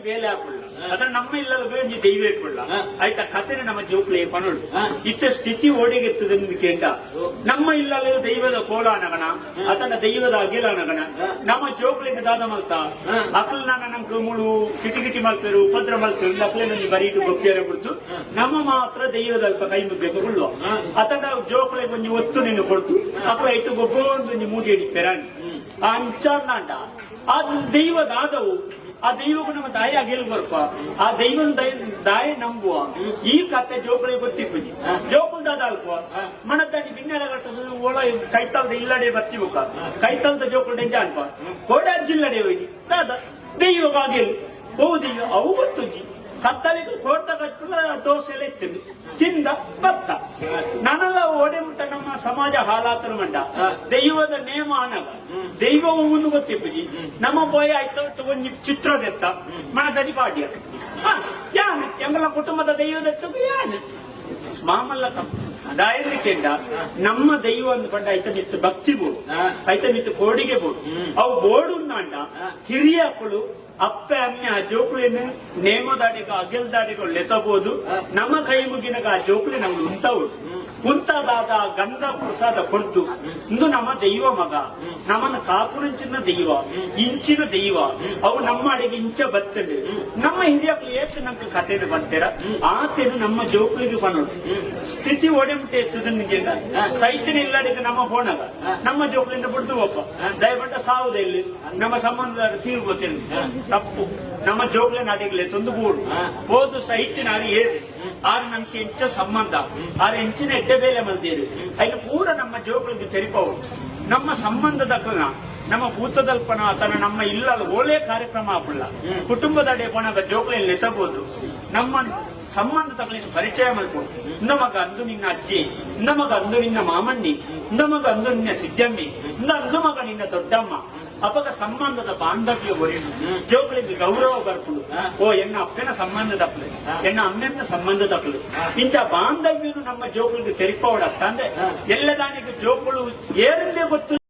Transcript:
ಬೇಲೆ ಆಪುಲ್ಲ. ಅದ್ರ ನಮ್ಮ ಇಲ್ಲದ ಒಂಜಿ ದೈವ ಇಪ್ಪುಲ್ಲ. ಆಯ್ತಾ, ಕಥೆನ ನಮ್ಮ ಜೋಕ್ಲೆ ಪನೊಡು. ಇತ್ತ ಸ್ಥಿತಿ ಓಡೆಗೆತ್ತದ ಕೇಂಡ, ನಮ್ಮ ಇಲ್ಲಲ್ಲಿ ದೈವದ ಕೋಲ ಅನಗಣ ಅತನ ದೈವದ ಅಗಿಲ ಅನಗಣ ನಮ್ಮ ಜೋಕ್ಲಿಗೆ ದಾದ ಮಲ್ತ ಅಕಲ್ ನಾನ ನಂಗೆ ಮುಳು ಕಿಟಿ ಕಿಟಿ ಮಲ್ಪೆರು, ಉಪದ್ರ ಮಲ್ಪೆರು. ಅಕ್ಲೆ ಬರೀಟು ಬೊಕ್ಕಿಯರ ಬಿಡ್ತು ನಮ್ಮ ಮಾತ್ರ ದೈವದ ಅಲ್ಪ ಕೈ ಮುಗ್ಗಕ್ಕೆ ಕೊಳ್ಳುವ. ಅತನ ಜೋಕ್ಲಿಗೆ ಒಂಜಿ ಒತ್ತು ನೀನು ಕೊಡ್ತು ಅಕ್ಲ ಇಟ್ಟು ಗೊಬ್ಬ ಒಂಜಿ ಮೂಡಿ ಹಿಡಿಪೆರಾಣಿ ಅಂಚಾಂಡ. ಆ ದೈವದ ಆದವು, ಆ ದೈವಕ್ಕೂ ನಮ್ಮ ತಾಯಿ ಅಗಿಲ್ ಬರ್ಪ, ಆ ದೈವನ ದಾಯ ನಂಬುವ. ಈ ಕತೆ ಜೋಕುಳಿಗೆ ಗೊತ್ತಿಪ್ಪುಜಿ. ಜೋಕುಲ್ ದಾದ ಅಲ್ಪ ಮಣತಾನಿ ಬಿನ್ನೆಲ ಕಟ್ಟದು ಓಳ ಕೈತಲ್ದ ಇಲ್ಲಡೆ ಬರ್ತಿಬುಕ. ಕೈತಲ್ದ ಜೋಕುಲ್ ಡೆಂಜ ಅಲ್ಪ ಕೋಡ ಜಿಲ್ಲಡೆ ಹೋಗಿ ದಾದ ದೈವಗ ಅಗಿಲ್ ಓ ದೈವ ಅವು ಗೊತ್ತುಜಿ. ಕತ್ತಲಿಗೆ ಕೋಟ ಕಟ್ಟುಲ ದೋಸೆ ಎಲ್ಲ ಇತ್ತು, ತಿಂದ ಬತ್ತ. ನಾನೆಲ್ಲ ಓಡೆ ಮುಟ್ಟ ನಮ್ಮ ಸಮಾಜ ಹಾಲಾತನ ಮಂಡ. ದೈವದ ನೇಮ ಆನಗ ದೈವವು ಒಂದು ಗೊತ್ತಿಪ್ಪುಜಿ. ನಮ್ಮ ಬಾಯ್ ಆಯ್ತು, ಒಂಜಿ ಚಿತ್ರದೆತ್ತ ಮನದಡಿ ಪಾಡ್ಯ ಯಾನ್ ಎಂಗಲ ಕುಟುಂಬದ ದೈವದೆತ್ತ ಯಾನ್ ಮಾಮಲ್ಲ ತಪ್ಪು. ಅದಾಯಲಿಕ್ಕೆಂಡ ನಮ್ಮ ದೈವ ಅಂದ್ ಪಂಡ ಐತ ಮಿತ್ತು ಭಕ್ತಿ ಬೋಡು, ಐತ ಮಿತ್ತು ಕೋಡಿಗೆ ಬೋಡು. ಅವು ಬೋಡು ಅಂಡ ಹಿರಿಯಕ್ಕಳು, ಅಪ್ಪೆ ಅಮ್ಮೆ ಆ ಜೋಕುಳಿನ ನೇಮದಾಡಿಗ ಅಗೆಲ್ದಾಡಿಗ ಲೆತಬಹುದು. ನಮ್ಮ ಕೈ ಮುಗಿನಾಗ ಆ ಜೋಕುಳಿ ನಮ್ಗೆ ಉಂತಾವು ಉಂತಾದಾದ ಗಂಧ ಪ್ರಸಾದ ಕೊಡ್ತು, ಇಂದು ನಮ್ಮ ದೈವ ಮಗ, ನಮ್ಮನ್ನ ಕಾಪುನಂಚಿನ ದೈವ, ಇಂಚಿನ ದೈವ, ಅವು ನಮ್ಮ ಅಡಿಗೆ ಇಂಚ ಬತ್ತಂಡು. ನಮ್ಮ ಹಿರಿಯಕ್ಳು ಏತ್ ನಮ್ಗೆ ಕಥೆನ ಬಂತೀರ, ಆತೇನು ನಮ್ಮ ಜೋಕುಳಿಗೆ ಬನ್ನೋಡು. ಸ್ಥಿತಿ ಒಡೆಮುಟ್ಟೆ ಎತ್ತದನಿಗೆ ಸೈತಿನ ಇಲ್ಲಡಿಗೆ ನಮ್ಮ ಫೋನಗ ನಮ್ಮ ಜೋಕುಳಿಂದ ಬಿಡ್ದು ಒಪ್ಪ ದಯಪಟ್ಟ ಸಾವುದ ಇಲ್ಲಿ ನಮ್ಮ ಸಂಬಂಧದ ತೀರ್ಬೋತೇನೆ. ತಪ್ಪು. ನಮ್ಮ ಜೋಗ್ಲೆ ನಾಡಿಗ್ಲೆ ತಂದು ಬೋಡು ಹೋದು ಸಹಿತಿನ ಆರು ಏರು ಆರು ನಮ್ಗೆ ಎಂಚ ಸಂಬಂಧ, ಆರು ಎಂಚಿನ ಎಡ್ಡೆ ಬೇಲೆ ಮಲ್ದೇರು, ಐನು ಪೂರ ನಮ್ಮ ಜೋಗಳಿಗೆ ತೆರಿಪವು. ನಮ್ಮ ಸಂಬಂಧದ ನಮ್ಮ ಭೂತದಲ್ಪನ ತನ್ನ ನಮ್ಮ ಇಲ್ಲ ಓಳೆ ಕಾರ್ಯಕ್ರಮ ಆಪುಲ್ಲ. ಕುಟುಂಬದಡೆ ಪೋನಾಗ ಜೋಕ್ಲೆನ್ ಲೆತ್ತಬಹುದು, ನಮ್ಮ ಸಂಬಂಧ ತಗೊಳ್ಳಿ ಪರಿಚಯ ಮಲ್ಕೊಂಡು, ಇಂದ ಮಗ ಅಂದು ನಿನ್ನ ಅಜ್ಜಿ, ಇಂದ ಮಗ ಅಂದು ನಿನ್ನ ಮಾಮಣ್ಣಿ, ಇಂದ ಮಗ ಅಂದು ನಿನ್ನ ಸಿದ್ದಮ್ಮಿ, ಇಂದ ಅಂದು ಮಗ ನಿನ್ನ ದೊಡ್ಡಮ್ಮ. ಅಪಗ ಸಂಬಂಧದ ಬಾಂಧವ್ಯ ಒರಿನು, ಜೋಕುಳಿಗೆ ಗೌರವ ಬರ್ಪುಡು. ಓ, ಎನ್ನ ಅಪ್ಪನ ಸಂಬಂಧದಪ್ಪಲು, ಎನ್ನ ಅಮ್ಮನ ಸಂಬಂಧದಪ್ಪಲು, ಇಂಚ ಬಾಂಧವ್ಯನು ನಮ್ಮ ಜೋಕುಳಿಗೆ ತೆರಿಪವಡತ್ತ. ಅಂದ್ರೆ ಎಲ್ಲದಾನಿಗೆ ಜೋಕುಳು ಏರಿಂದೇ ಗೊತ್ತು.